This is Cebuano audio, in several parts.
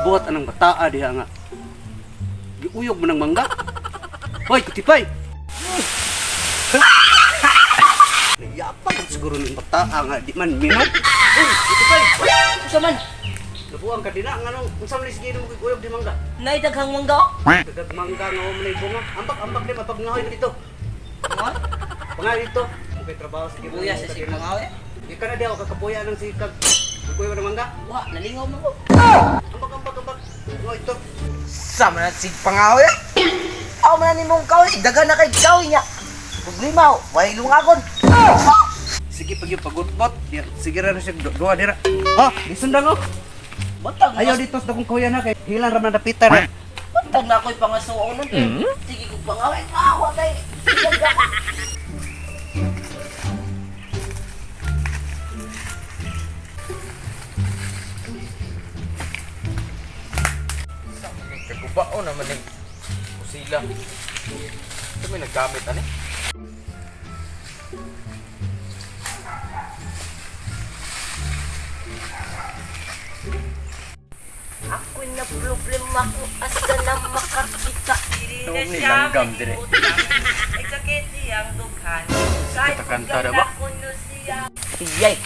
Gibuhat anang bataa diha nga. Giuyog man ang mangga. Hoy, kutipay. Nayapag siguro ng bataa nga di man minog. Uy, kutipay. Unsa man? Nabuang ka dina nganong unsa man sige mo giuyog di mangga? Nay daghang mangga. Oh. Daghang mangga nga wa man ay bunga. Ambak-ambak di mapagngahoy ka dito. Ha? Pangahoy dito. Okay, trabaho sige. Buya sa si pangahoy. Di ka na di ako kakapuya ng sikag. Kuya ng mangga. Wa, nalingaw man ko. Ambak, ambak, ambak. Oh, ito. Sa man sig pangahoy. Aw man nimong kahoy, daghan na kay kahoy niya. Problema, oh. Way lungagon. Sige pag yung pagutbot. Sige ra na siya duha dira. Oh, disundang oh. Bantag Ayaw dito sa akong kuya na kay hilang ra man dapitan. Na. Bantag na ako'y pangasuon nun. Sige kong pangahoy. Ah, wa tay. Kagubao naman yung kusila. Ito may naggamit, ano? Ako na problema ko asa na makakita. Ito ni langgam dire. Ay sakit siyang dughan. Katakanta na ba? Iyay.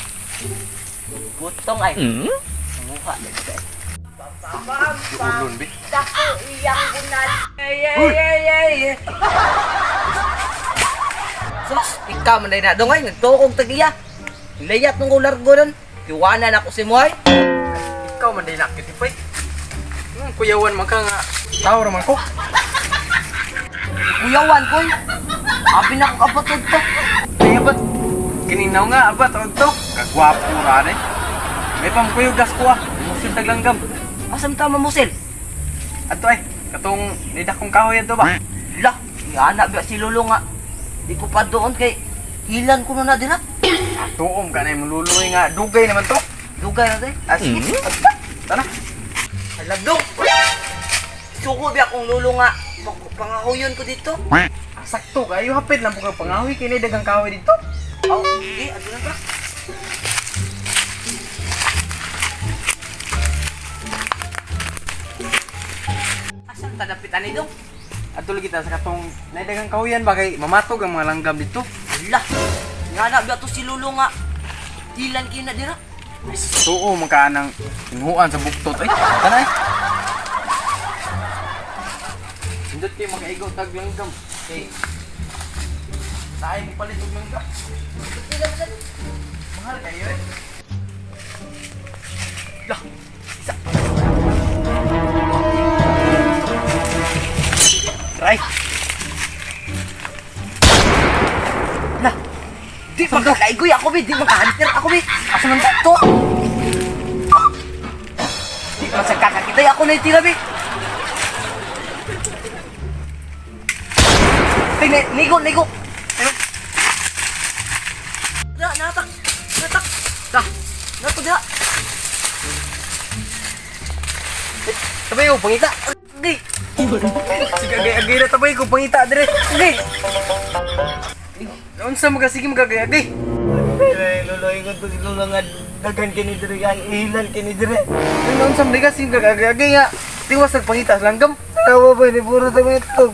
Butong ay. Nanguha na dito. Ulon, bi. Dako iyang bunal. Ay ay ay ay. Sus, ikaw man na dongay nagtuo kog tagiya. Layat nung largo nun. Kiwanan ako si Moy. Ikaw man din nakitipay. Kuyawan man ka nga. Tao ra man ko. Kuyawan koy. Abi na ko kapatid to. Ay, abat. Kininaw nga, abat. Ang to. Kagwapo ra ni. May pangkuyog gas ko ah. Musil taglanggam. Asam ta mamusil? Ato ay, katong nidakong kahoy ato ba? La, yana ba si Lolo nga. Di ko pa doon kay hilan ko na na dira. Tuom ka na yung luluy nga. Dugay naman to. Dugay na day. Ah, sige. Tara. Halagdong. Suko ba akong lolo nga. Pangahuyon ko dito. Sakto kayo. Hapit lang po kang pangahoy. Kini dagang kahoy dito. Oh, sige, ano na ba? Asan ta dapat ani dong? Ato lagi ta sa katong naidagang kahoyan ba kay mamatog ang mga langgam dito. Ala, nga na ba to si Lolo nga. Hilan kayo na dira. Tuo man ka nang inuan sa buktot ay. Tanay. Sindot kay makaigaw tag langgam. Kay tayo mo palit og langgam. Mahal kayo eh. Lah, isa. Try. Lah, di magkalaigoy ako bi, di magka-hunter ako bi. Asa man to? Di man sa kakakitay ako na itira bi. Tingnan, ligo, ligo. Ano? Da, natak, natak. Da, nato da. Tabay ko pangita. Agay, Sige agay agay na tabay ko pangita dire. agay. Unsa mga sige magagay agay. Lolo, ingon to si Lolo nga daghan kini dire, ang ilan kini dire. Ano unsa man sige agay agay nga. Tiwas ang pangita sa langgam. Tawa ba ni puro sa mga itlog?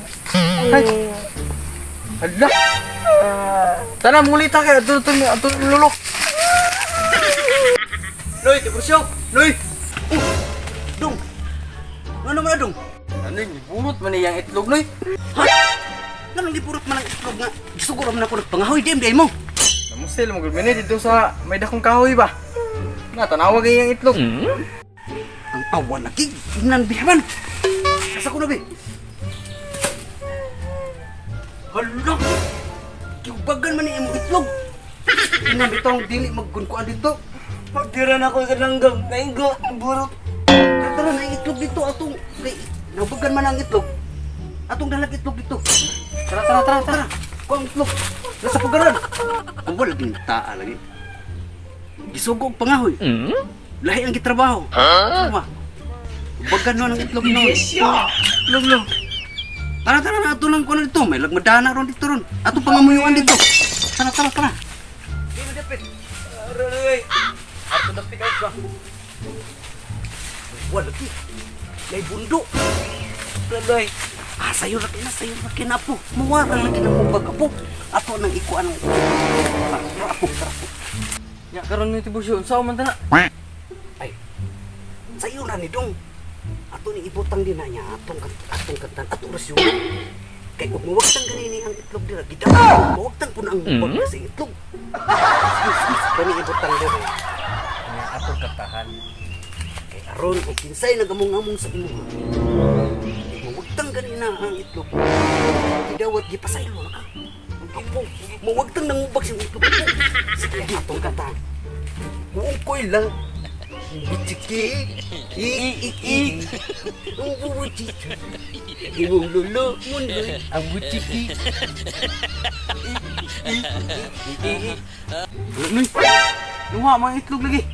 Ay. Hala. Tana muli ta kay ato ato ato lolo. Loy, tibursyo. Loy. Dong. Ano man dong? Ano yung burot man iyang itlog noy? Ha? Nganong gipurot man ang itlog nga? Gisuguro man ako nagpangahoy di ay mo. Namusil mo gud dito sa may dakong kahoy ba. Na tanawa kay iyang itlog. Ang awa lagi nan bihaman. Asa ko na bi? Hala. Giubagan man ni imong itlog. Inan bitong dili magkunkuan dito. Pagtira na ako sa langgam, nainggo, burot. Tara na itlog dito atong kay naubagan man ang itlog. Atong dalag itlog dito. Tara tara tara tara. Tara, kuha ang itlog. Nasa pugaran. Ang wala lagi taa lagi. Gisugo og pangahoy. Lahi ang gitrabaho. Huh? Ubagan no ang itlog no. Itlog lo. Tara tara na ato nang kuno dito. May lagmadana ron dito ron. Ato pangamuyuan dito. Tara tara tara. Di mo dapit. Aroy. Ato dapit ba. Wala lagi. Kay bundo. Tuloy. Ah, sayo ra kina, sayo ra kina po. Muwara lang kina mo bag apo. Ato nang ikuan ang tara, tara, apo, tara po. Nya karon ni Tiburcio, unsa man ta na? Ay, sayo ra ni dong. Ato ni ibutang din na niya atong atong kantan ato ra siyo. Kay ug mawagtang ganini ang itlog dira gidawat. Mawagtang po na ang bag sa itlog. Kani ibutang dira. Nya atong kantahan. Kay aron og kinsay nagamong-among sa imuha. Mawagtang ganina ang itlog. Gidawat gipasaylo na ka. Apo, mawagtang nangubag sa itlog. Apo. Sige, atong kantahan. Ungkoy lang. Butiki, i i i. Ang butiki. Imong lolo, mundoy. Ang butiki. Nuy. Nuha man itlog lagi.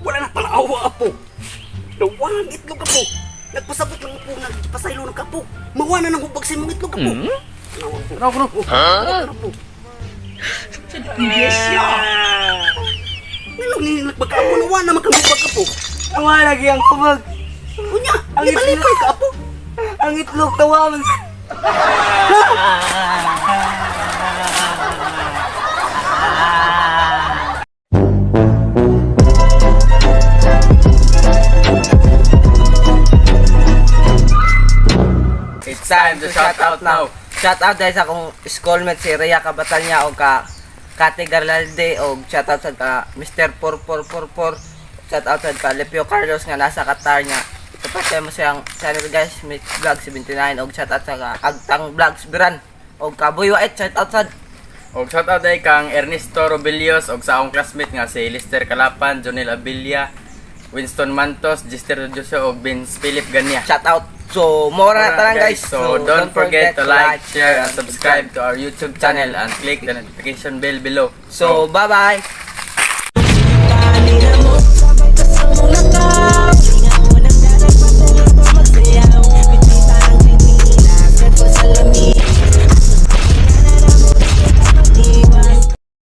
Wala na pala-awa, apo. Nawa ang itlog, apo. Nagpasabot lang apo, nagpasaylo ng kapo. Mawa na ng hubag sa imong itlog, apo. Nawa, apo. Tanaw kuno. Ha? Apo. Yes, ya. Nganong ni nagpagka-apo, nawa na magkang hubag, apo. Tawa lagi ang hubag. Unya, Ang ang malipay ka, apo. Ang itlog tawa man. It's time to shout out now. Shout out dahil sa akong schoolmate si Rhea Cabatanya o ka Kate Garlalde o shout out sa ka Mr. 4444. Shout out sa ka Lepio Carlos nga nasa Qatar niya. Support mo siyang channel guys, Mix Vlog 79 og shout out sa ka Agtang Vlogs Biran og ka Boy Wait, shout out sad. Og shout out day kang Ernesto Robilios og sa akong classmate nga si Lister Calapan, Jonel Abilla, Winston Mantos, Gister Joshua og Vince Philip Ganya. Shout out. So, more na talang guys. So, don't forget to like, share, and subscribe to our YouTube channel and click the notification bell below. So, bye-bye.